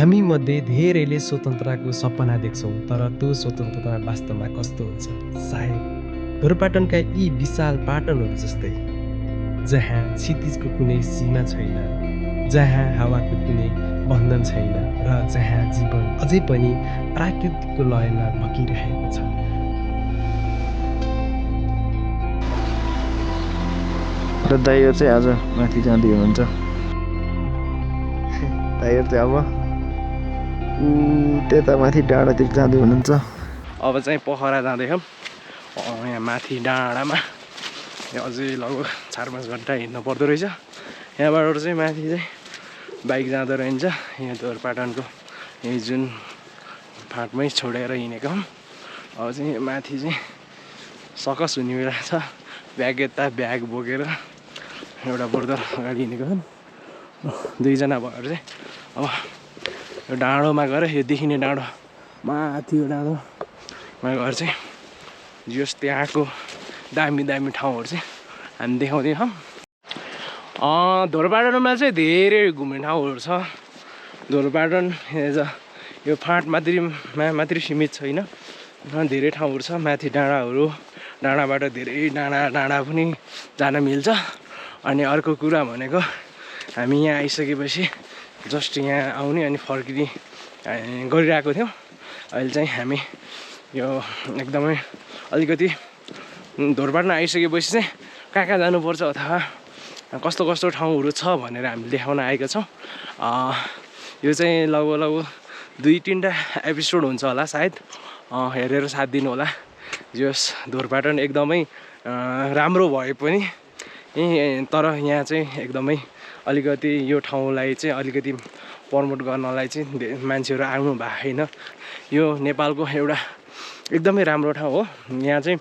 हामी मध्ये धेरैले स्वतन्त्रताको सपना देख्छौँ, तर त्यो स्वतन्त्रता वास्तवमा कस्तो हुन्छ? सायद ढोरपाटनका यी विशाल पाटनहरू जस्तै, जहाँ क्षितिजको कुनै सीमा छैन, जहाँ हावाको कुनै बन्धन छैन र जहाँ जीवन अझै पनि प्राकृतिकको लयमा बगिरहेको छ। र दाइहरू चाहिँ आज माथि जाँदै हुनुहुन्छ। दाइहरू चाहिँ अब त्यता माथि डाँडातिर जाँदै हुनुहुन्छ। अब चाहिँ पोखरा जाँदैछौँ। यहाँ माथि डाँडामा अझै लगभग 4-5 घन्टा हिँड्नु पर्दो रहेछ। यहाँबाट चाहिँ माथि चाहिँ बाइक जाँदो रहन्छ। यहाँ ढोरपाटनको यही जुन फाँटमै छोडेर हिँडेको हौँ। अब चाहिँ माथि चाहिँ सकस हुने बेला छ। ब्याग यता ब्याग बोकेर एउटा बोर्डर अगाडि हिँडेको छन्। दुईजना भएर चाहिँ अब यो डाँडोमा गएर यो देखिने डाँडो माथि यो डाँडोमा गएर चाहिँ जस त्यहाँको दामी दामी ठाउँहरू चाहिँ हामी देखाउँदैछौँ। ढोरपाटनमा चाहिँ धेरै घुम्ने ठाउँहरू छ। ढोरपाटन यो फाँट मात्रै सीमित छैन, धेरै ठाउँहरू छ। माथि डाँडाबाट धेरै डाँडा पनि जान मिल्छ। अनि अर्को कुरा भनेको हामी यहाँ आइसकेपछि जस्ट यहाँ आउने अनि फर्किने गरिरहेको थियौँ। अहिले चाहिँ हामी यो एकदमै अलिकति ढोरपाटन आइसकेपछि चाहिँ कहाँ जानुपर्छ अथवा कस्तो कस्तो ठाउँहरू छ भनेर हामीले देखाउन आएका छौँ। यो चाहिँ लगभग 2-3टा एपिसोड हुन्छ होला सायद, हेरेर साथ दिनु होला। जस ढोरपाटन एकदमै राम्रो भए पनि तर यहाँ चाहिँ एकदमै अलिकति यो ठाउँलाई चाहिँ अलिकति प्रमोट गर्नलाई चाहिँ मान्छेहरू आउनु भएको छैन। यो नेपालको एउटा एकदमै राम्रो ठाउँ हो। यहाँ चाहिँ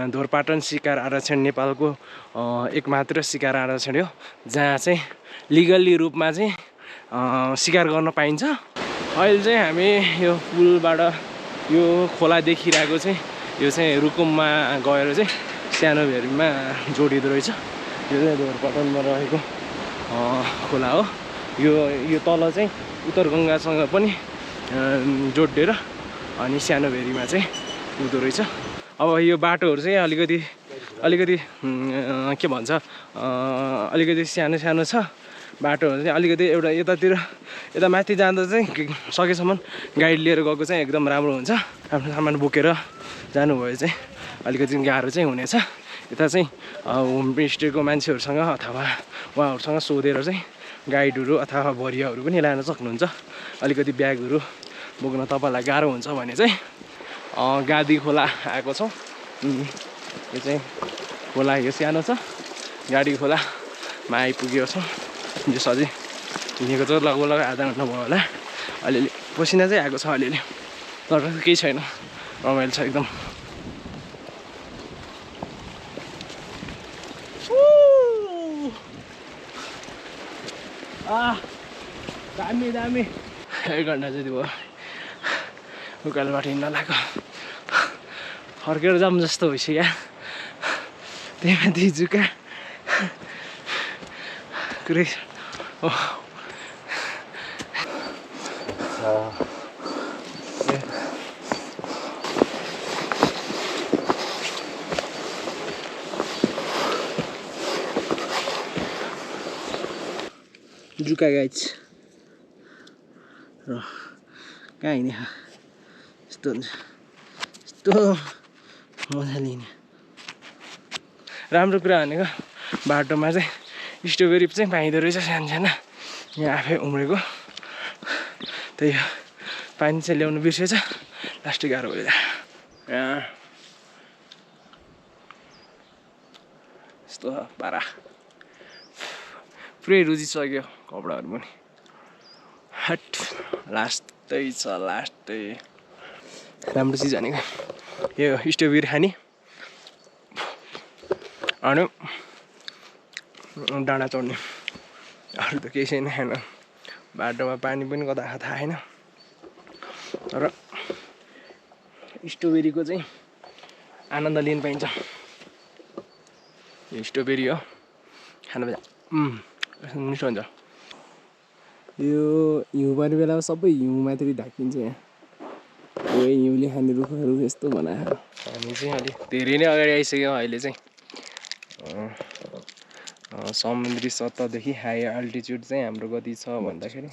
ढोरपाटन शिकार आरक्षण नेपालको एकमात्र शिकार आरक्षण हो जहाँ चाहिँ लिगल्ली रूपमा चाहिँ शिकार गर्न पाइन्छ। अहिले चाहिँ हामी यो पुलबाट यो खोला देखिरहेको चाहिँ यो चाहिँ रुकुममा गएर चाहिँ सानो भेरीमा जोडिँदो रहेछ। यो चाहिँ ढोरपाटनमा रहेको खोला हो। यो तल चाहिँ उत्तर गङ्गासँग पनि जोडिएर अनि सानो भेरीमा चाहिँ पुग्दो रहेछ। अब यो बाटोहरू चाहिँ अलिकति के भन्छ अलिकति सानो छ। बाटोहरू चाहिँ अलिकति एउटा यता माथि जाँदा चाहिँ सकेसम्म गाइड लिएर गएको चाहिँ एकदम राम्रो हुन्छ। आफ्नो सामान बोकेर जानुभयो चाहिँ अलिकति गाह्रो चाहिँ हुनेछ। यता चाहिँ होमस्टेको मान्छेहरूसँग अथवा उहाँहरूसँग सोधेर चाहिँ गाइडहरू अथवा भरियाहरू पनि लान सक्नुहुन्छ। अलिकति ब्यागहरू बोक्न तपाईँलाई गाह्रो हुन्छ भने चाहिँ गादी खोला आएको छौँ। यो चाहिँ खोला यो सानो छ, गाडी खोलामा आइपुगेको छौँ। जो अझै हिँडेको चाहिँ लगभग आधा घन्टा भयो होला। अलिअलि पसिना चाहिँ आएको छ अलिअलि, तर केही छैन, रमाइलो छ एकदम। दामी 1 घन्टा जति भयो उकालोबाट हिँड्न लाग्यो। फर्केर जाऊँ जस्तो भइसक्यो। त्यही माथि जुका कुरै जुका गाइज र कहाँ हिँड्ने यस्तो हुन्छ, यस्तो मजाले हिँड्ने। राम्रो कुरा भनेको बाटोमा चाहिँ स्ट्रबेरी चाहिँ पाइँदो रहेछ सानो यहाँ आफै उम्रेको। त्यही पानी चाहिँ ल्याउनु बिर्सेछ, लास्टै गाह्रो भयो। यहाँ यस्तो पारा पुरै रुजिसक्यो कपडाहरू पनि। हट लास्टै छ, लास्टै राम्रो चिज भनेको यो स्ट्रबेरी खाने अनि डाँडा चढ्ने, अरू त केही छैन। खान बाटोमा पानी पनि कता थाहा छैन, तर स्ट्रबेरीको चाहिँ आनन्द लिन पाइन्छ। यो स्ट्रबेरी हो, खानु मिठो हुन्छ। यो हिउँ पर्ने बेलामा सबै हिउँ मात्रै ढाकिन्छ यहाँ यो हिउँले खाने रुखहरू यस्तो बनायो हामी चाहिँ अलिक धेरै नै अगाडि आइसक्यौँ अहिले चाहिँ समुद्री सतहदेखि हाई अल्टिच्युड चाहिँ हाम्रो कति छ भन्दाखेरि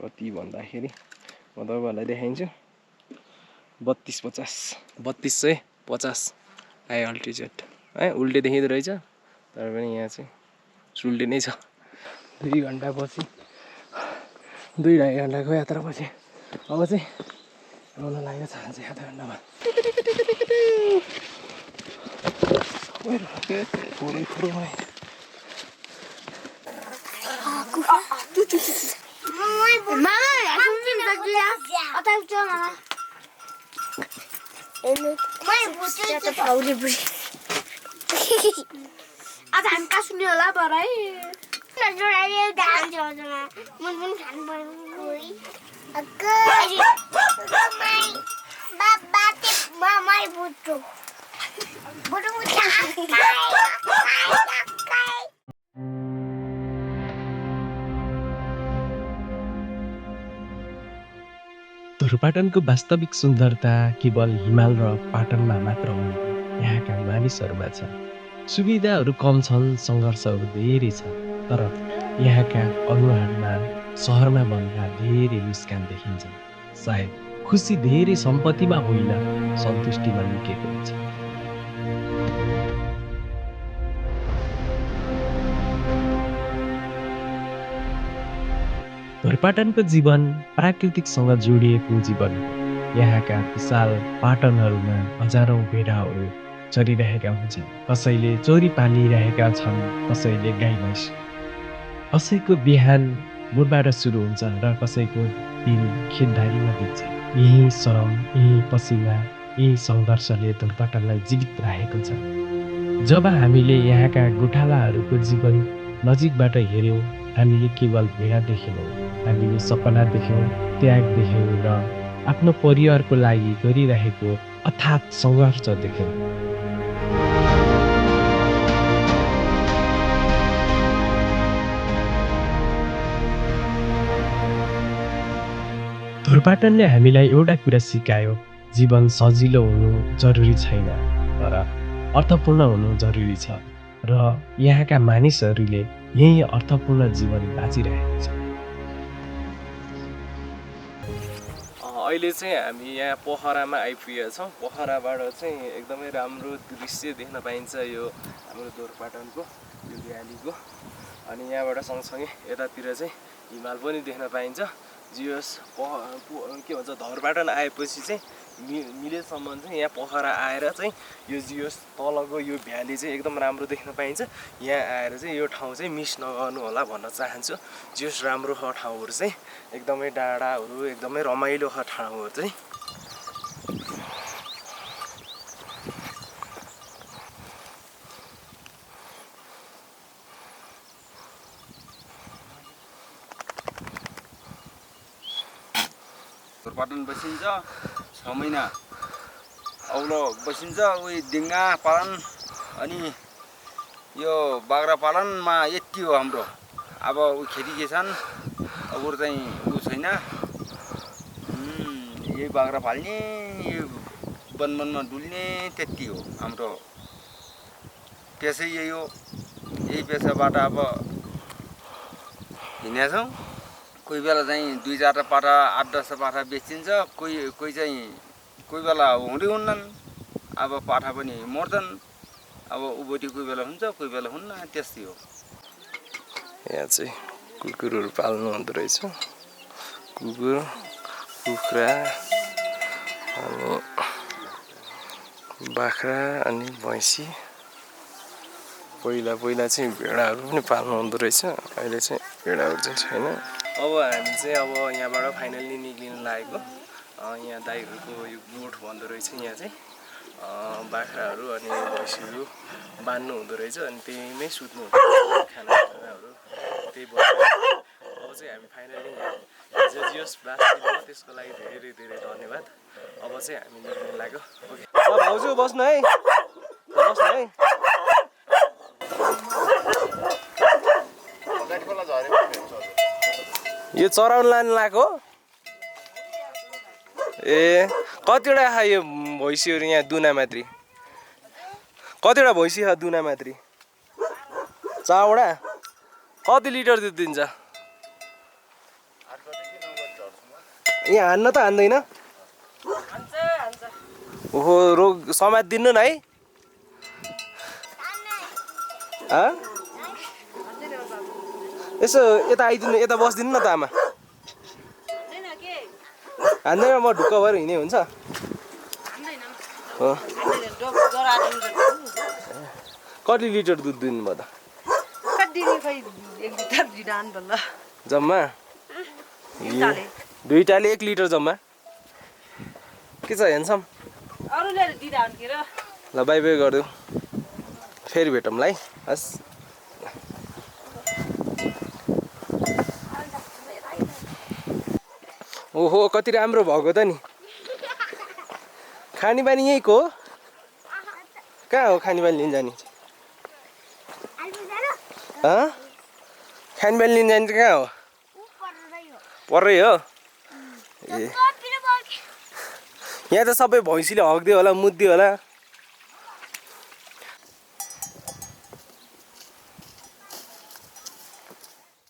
कति भन्दाखेरि म तपाईँहरूलाई देखाइदिन्छु 3250 हाई अल्टिच्युड है उल्टे देखिँदो रहेछ तर पनि यहाँ चाहिँ सुल्टे नै छ 2 घन्टापछि 2-2.5 घन्टाको यात्रापछि अब चाहिँ आउन लागेको छ अझै आधा घन्टामा आज हामी कहाँ सुन्ने होला भरै धुरपाटनको वास्तविक सुन्दरता केवल हिमाल र पाटनमा मात्र हुँदैन यहाँका मानिसहरूमा छ सुविधाहरू कम छन् सङ्घर्षहरू धेरै छ तर यहाँका अनुहारमा सहरमा भन्दा धेरै मुस्कान देखिन्छ सायद खुसी धेरै सम्पत्तिमा होइन सन्तुष्टिमा लुकेको हुन्छ धुरपाटनको जीवन प्राकृतिकसँग जोडिएको जीवन हो यहाँका विशाल पाटनहरूमा हजारौँ भेडाहरू चरिरहेका हुन्छन् कसैले चोरी पालिरहेका छन् कसैले गाई भैँस कसैको बिहान भोरबाट सुरु हुन्छ र कसैको दिन खेतबारीमा बित्छ यही श्रम यही पसिना यही सङ्घर्षले धुरपाटनलाई जीवित राखेको छ जब हामीले यहाँका गोठालाहरूको जीवन नजिकबाट हेऱ्यौँ हामीले केवल भेडा देखेनौँ हामीले सपना देख्यौँ त्याग देख्यौँ र आफ्नो परिवारको लागि गरिरहेको अथात् सङ्घर्ष देख्यौँ धुरपाटनले हामीलाई एउटा कुरा सिकायो जीवन सजिलो हुनु जरुरी छैन तर अर्थपूर्ण हुनु जरुरी छ र यहाँका मानिसहरूले यही अर्थपूर्ण जीवन बाँचिरहेको छ अहिले चाहिँ हामी यहाँ पोखरामा आइपुगेका छौँ पोखराबाट चाहिँ एकदमै राम्रो दृश्य देख्न पाइन्छ यो हाम्रो धुरपाटनको यो भ्यालीको अनि यहाँबाट सँगसँगै यतातिर चाहिँ हिमाल पनि देख्न पाइन्छ जियोस् के भन्छ धुरपाटन आएपछि चाहिँ मिलेसम्म चाहिँ यहाँ पोखरा आएर चाहिँ यो जियोस् तलको यो भ्याली चाहिँ एकदम राम्रो देख्न पाइन्छ यहाँ आएर चाहिँ यो ठाउँ चाहिँ मिस नगर्नु होला भन्न चाहन्छु जियोस् राम्रो ठाउँहरू चाहिँ एकदमै डाँडाहरू एकदमै रमाइलो ठाउँहरू चाहिँ धुरपाटन बसिन्छ 6 महिना औलो बसिन्छ उही डिङ्गा पालन अनि यो बाख्रा पालनमा यति हो हाम्रो अब उ खेती किसान अब चाहिँ उ छैन यही बाख्रा पाल्ने यो वनमा डुल्ने त्यति हो हाम्रो पेसै यही हो यही पेसाबाट अब हिँडेछौँ कोही बेला चाहिँ 2-4 पाठा 8-10 पाठा बेचिन्छ कोही चाहिँ कोही बेला हुँदै हुन्नन् अब पाठा पनि मर्छन् अब उभोटी कोही बेला हुन्छ कोही बेला हुन्न त्यस्तै हो यहाँ चाहिँ कुकुरहरू पाल्नु हुँदो रहेछ कुकुर कुखुरा अनि बाख्रा अनि भैँसी पहिला चाहिँ भेडाहरू पनि पाल्नु हुँदो रहेछ अहिले चाहिँ भेडाहरू चाहिँ छैन अब हामी चाहिँ अब यहाँबाट फाइनल्ली निक्लिनु लागेको यहाँ दाइहरूको यो गोठ भन्दो रहेछ यहाँ चाहिँ बाख्राहरू अनि भैँसीहरू बान्नु हुँदो रहेछ अनि त्यहीमै सुत्नु खानाहरू त्यही बस्नु अब चाहिँ हामी फाइनल्ली यहाँ जियोस् बाँच्नु त्यसको लागि धेरै धेरै धन्यवाद अब चाहिँ हामी निक्लिनु लाग्यो ओके भाउजू बस्नु है बस्नु है यो चराउन लानु लाएको ए कतिवटा खायो भैँसीहरू यहाँ दुनामात्री कतिवटा भैँसी छ दुनामात्री 4 वटा कति लिटर दुध दिन्छ यहाँ हान्न त हान्दैन ओहो रोग समात दिनु न है यसो यता आइदिनु यता बसिदिनु न त आमा हान्दैन म ढुक्क भएर हिँड्ने हुन्छ हो कति लिटर दुध दिनुभयो त जम्मा दुईटाले 1 लिटर जम्मा के छ हेन्सम ल बाई बाई गरिदेऊ फेरि भेटौँला है हस् ओहो कति राम्रो भएको त नि खानेबानी यहीँको हो कहाँ हो खानेबानी लिन जाने खानेबानी लिन जाने चाहिँ कहाँ हो परै हो ए यहाँ त सबै भैँसीले हग्दियो होला मुद्दियो होला